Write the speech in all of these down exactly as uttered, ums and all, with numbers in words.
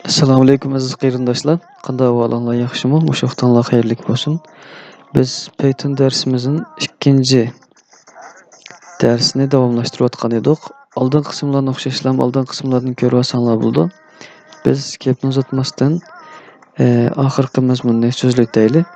ئەسسالامۇئەلەيكۇم ئەزىز قېرىنداشلار، قانداق ئەھۋالىڭلار، ياخشىمۇ؟ مۇشۇ ۋاقتىڭلار خەيرلىك بولسۇن. بىز پەيتۇن دەرسىمىزنىڭ ئىككىنچى دەرسىنى داۋاملاشتۇرۇۋاتقان ئىدۇق. ئالدىنقى قىسىملارنى ئوخشاشلا ئالدىنقى قىسىملاردىن كۆرۈۋالساڭلار بولىدۇ. بىز گەپنى ئۇزارتماستىن، ئە، ئاخىرقى مەزمۇننى سۆزلىۋېتەيلى.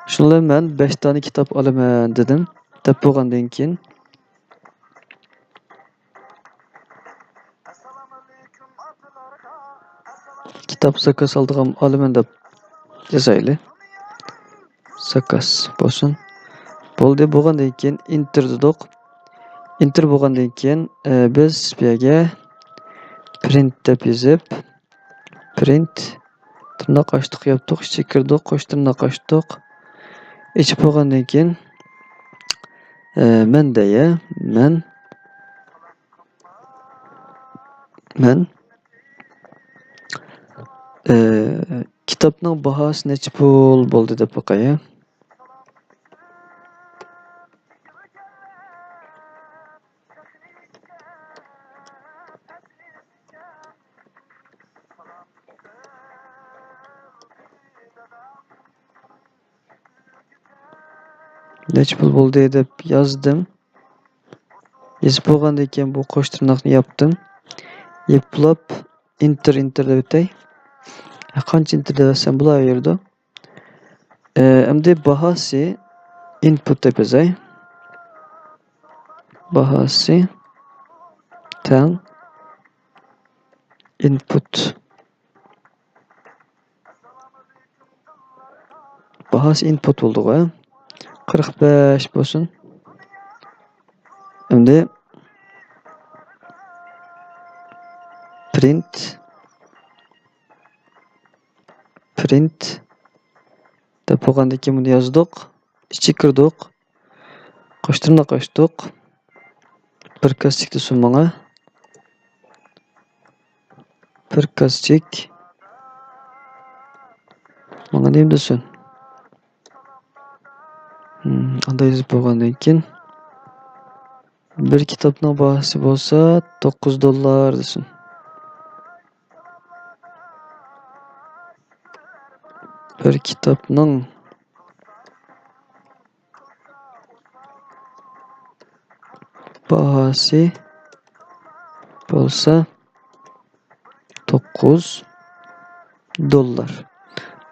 شۇنىڭ بىلەن مەن بەش دانە كىتاب ئالىمەن دېدىم. دەپ بولغاندىن كېيىن، كىتاب زاكاز ئالىدىغان ئالىمەن دەپ يازايلى. زاكاز بولسۇن. بولدى، بولغاندىن كېيىن ئېنتېر دېدۇق. ئېنتېر بولغاندىن كېيىن، ئە، بىز بۇ يەرگە پرىنت دەپ يېزىپ، پرىنت، تىرناق ئاچتۇق ياپتۇق، ئىچىگە كىردۇق، قوش تىرناق ئاچتۇق. ئېچىپ بولغاندىن كېيىن، ئە، مەن دەي، مەن، مەن، ئە، كىتابنىڭ باھاسى نەچچە پۇل بولدى دەپ باقاي. نەچچە پۇل بولدى دەپ يازدىم. يېزىپ بولغاندىن كېيىن بۇ قوش تىرناقنى ياپتىم. يېپىپ بولاپ، ئېنتېر، ئېنتېر دەپ ئۆتەي. قانچە ئېنتېر دەۋەتسەم بولاۋېرىدۇ. ئە، ئەمدى باھاسى ئىنپۇت دەپ يازاي. باھاسى تەڭ ئىنپۇت. باھاسى ئىنپۇت بولدىغۇ، ھە؟ قىرىق بەش بولسۇن. ئەمدى پرىنت، پرىنت دەپ بولغاندىن كېيىن بۇنى يازدۇق، ئىچىگە كىردۇق، قوش تىرناق ئاچتۇق. بىر كاسچىك دېسۇن ماڭا. بىر كاسچىك. ماڭا نېمە دېسۇن؟ ھىم، ئانداق يېزىپ بولغاندىن كېيىن، بىر كىتابنىڭ باھاسى بولسا توققۇز دوللار دېسۇن. بىر كىتابنىڭ باھاسى بولسا توققۇز دوللار.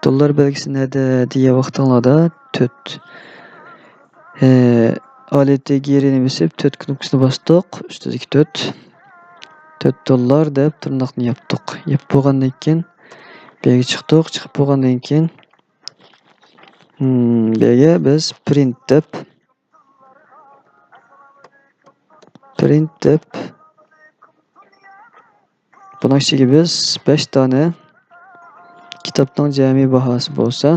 دوللار بەلگىسى نەدە دېگەن ۋاقتىڭلاردا تۆت. ئە، ئالىيەتتە گىرىنى بېسىپ، تۆت كنوپكىسىنى باستۇق. ئۈستىدىكى تۆت. تۆت دوللار دەپ تىرناقنى ياپتۇق. يېپىپ بولغاندىن كېيىن، بۇ يەرگە چىقتۇق. چىقىپ بولغاندىن كېيىن، ھىم، بۇ يەرگە بىز پرىنت دەپ، پرىنت دەپ، بۇنىڭ ئىچىگە بىز بەش دانە كىتابنىڭ جەمئىي باھاسى بولسا،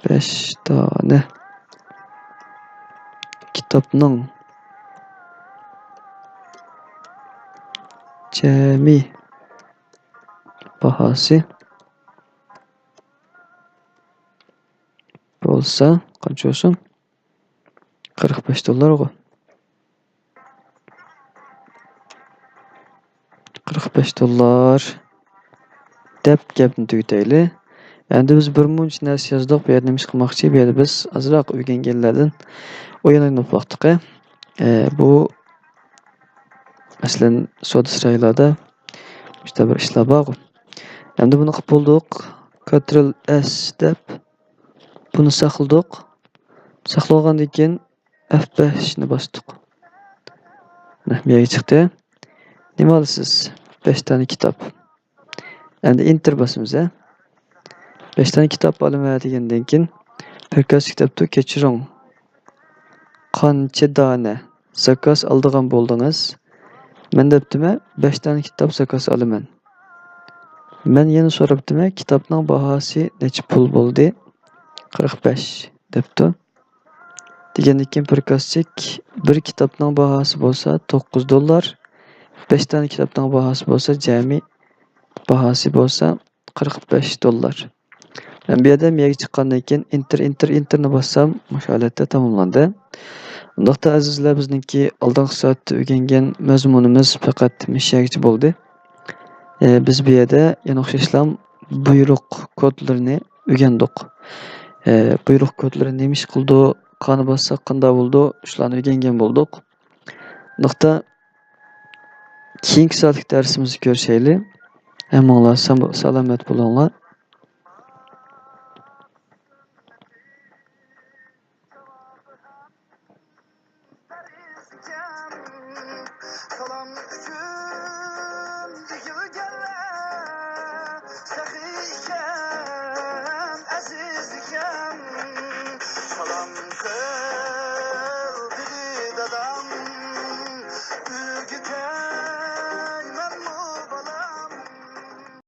بەش دانە كىتابنىڭ جەمئىي باھاسى بولسا، قانچە بولسۇن؟ قىرىق بەش دوللارغۇ. قىرىق بەش دوللار دەپ گەپنى تۈگىتەيلى. ئەمدى بىز بىر مۇنچە نەرسە يازدۇق. بۇ يەردە نېمە ئىش قىلماقچى؟ بۇ يەردە بىز ئازراق ئۆگەنگەنلەردىن ئويۇن ئويناپ باقتۇق. ئە، بۇ، مەسىلەن، سودا سارايلاردا مۇشۇنداق بىر ئىشلار بارغۇ. ئەمدى بۇنى قىلىپ بولدۇق. كونترول ئېس دەپ بۇنى ساقلىدۇق. ساقلىغاندىن كېيىن ئەف بەشنى باستۇق. مانا، بۇ يەرگە چىقتى. نېمە ئالىسىز؟ بەش دانە كىتاب. ئەمدى ئېنتېر باسىمىز، ھە. بەش دانە كىتاب ئالىمەن دېگەندىن كېيىن، پىركاس كىتابتۇ، كەچۈرۈڭ. قانچە دانە زاكاز ئالىدىغان بولدىڭىز؟ مەن دەپتىمەن، بەش دانە كىتاب زاكاز ئالىمەن. مەن يەنە سوراپتىمەن، كىتابنىڭ باھاسى نەچچە پۇل بولدى؟ قىرىق بەش دەپتۇ. دېگەندىن كېيىن پىركاسچىك بىر كىتابنىڭ باھاسى بولسا توققۇز دوللار، بەش دانە كىتابنىڭ باھاسى بولسا، جەمئىي باھاسى بولسا قىرىق بەش دوللار. مەن بۇ يەردە مىيەگە چىققاندىن كېيىن ئېنتېر، ئېنتېر، ئېنتېرنى باسسام، مۇشۇ ھالەتتە تاماملاندى. ئۇنداقتا ئەزىزلەر، بىزنىڭكى ئالدىنقى سائەتتە ئۆگەنگەن مەزمۇنىمىز پەقەت مۇشۇ يەرگىچە بولدى. ئە، بىز بۇ يەردە يەنە ئوخشاشلا بۇيرۇق كودلىرىنى ئۆگەندۇق. ئە، بۇيرۇق كودلىرى نېمە ئىش قىلىدۇ، قانى باسساق قانداق بولىدۇ، شۇلارنى ئۆگەنگەن بولدۇق. ئۇنداقتا كېيىنكى سائەتلىك دەرسىمىزدە كۆرۈشەيلى. ھەممىڭلار سام-، سالامەت بولۇڭلار.